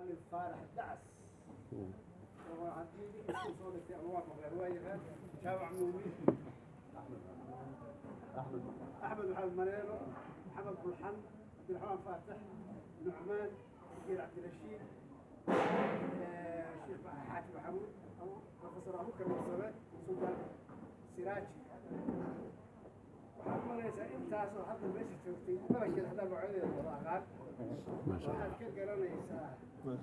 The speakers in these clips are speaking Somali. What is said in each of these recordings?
Macallin Faarax Dacas oo haddii ninkastuu soo dhigtay ama waa maqleen, waa yaqaan Jaamac Muumin, Axmed Maxamed Mareelo, Maxamed Bulxan, Cabdiraxmaan Faatax, Nucmaan Geer, Cabdirashiid Sheekh, Xaaji Maxamuud, Professor Abubakar Warsame, Suldaan Siraaji. Waxaad malaysaa intaasoo hadda meesha joogtay badankeed haddaa magacyadeeda wada aqaan. Waxaad ka garanaysaa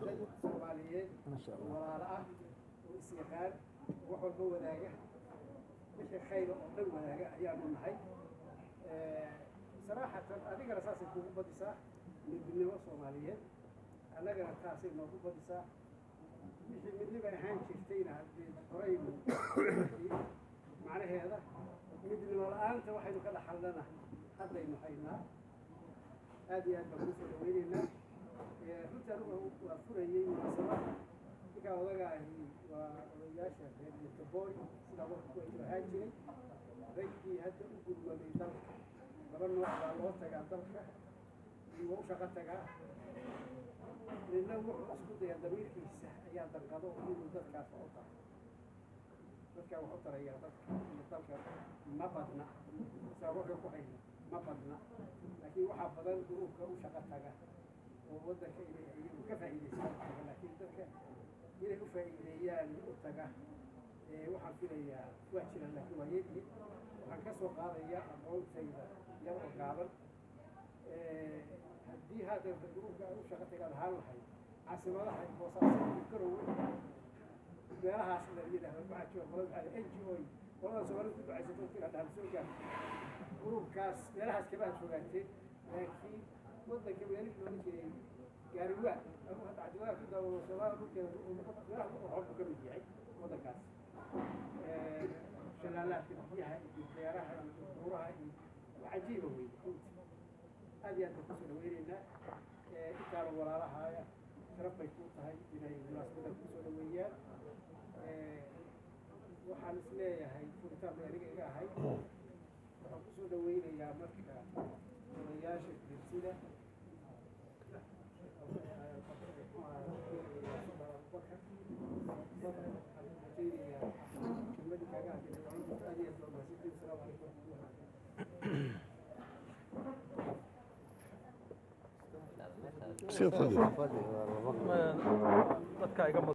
dad Soomaaliyeed oo walaalo ah oo is-yaqaan oo wax walba wadaaga, wixii khayra oo dhan wadaaga ayaanu nahay. Saraaxatan, adigana saasay kugu badisaa midnimo Soomaaliyeed, annagana taasay noogu badisaa. Wixii midnimo ahaan jirtayna haddii horaynu macnaheeda midnimo la-aanta waxaynu ka dhaxalnana haddaynu haynaa. Aad iyo aad baan kusoo dhaweyneynaa. Runtii anigu waa furayey munaasabada. Ninkaa odaga ahi waa odayaasha reer Göteborg, sidaa warka ku ahaan jiray raggii hadda u gurmaday dalka. Laba nooc baa loo tagaa dalka: nin waa u shaqo tagaa, nina wuxuu isku dayaa, damiirkiisa ayaa danqado inuu dadkaas wax u taro. Dadkaa wax u tarayaa dadka iyo dalka ma badna, saa warka ku hayno ma badna, laakiin waxaa badan gruubka u shaqo taga oo waddanka inay iyagu ka faa'iidaystaan u taga. Laakiin dadka inay u faa'iideeyaan u taga, waxaan filayaa waa jiraan, laakiin waa yaryihin. Waxaan ka soo qaadayaa aqoontayda yar oo gaaban. Haddii haatan gruubka u shaqo tagaan ahaan lahayd caasimadaha Boosaaso iyo Garowe, meelahaas la yidhaahdo waxaa jooga qolada maxaa NGO, qolada Soomaalida ku ducaysato tira dhahan soo gaar gruubkaas, meelahaas kama aad fogaateen. Laakiin waddanka meelihii loola jiray Gaariwaa, anigu hadda cajilada ku daawado, Soomaaliya dhulkeeda meelaha ugu qurxoon buu ka mid yahay waddankaas, shalaalaadka biyaha iyo beeraha iyo buuraha iyo wax cajiiba wey. Runtii aad iyo aad baan kusoo dhaweyneynaa intaanu walaalahaaya. Sharaf bay kuu tahay inay munaasabadan kusoo dhaweeyaan. Waxaan is leeyahay furitaan bay aniga iga ahay. Waxaan kusoo dhaweynayaa marka odayaasha sida Abubakar. Waxaan rajaynayaa kelmadii kaaga hadlay. Aad iyo aad baa mahadsantiin. Asalaamu calaykum waraxmatullahi wabarakatu. Sii fadhi. Dadka iga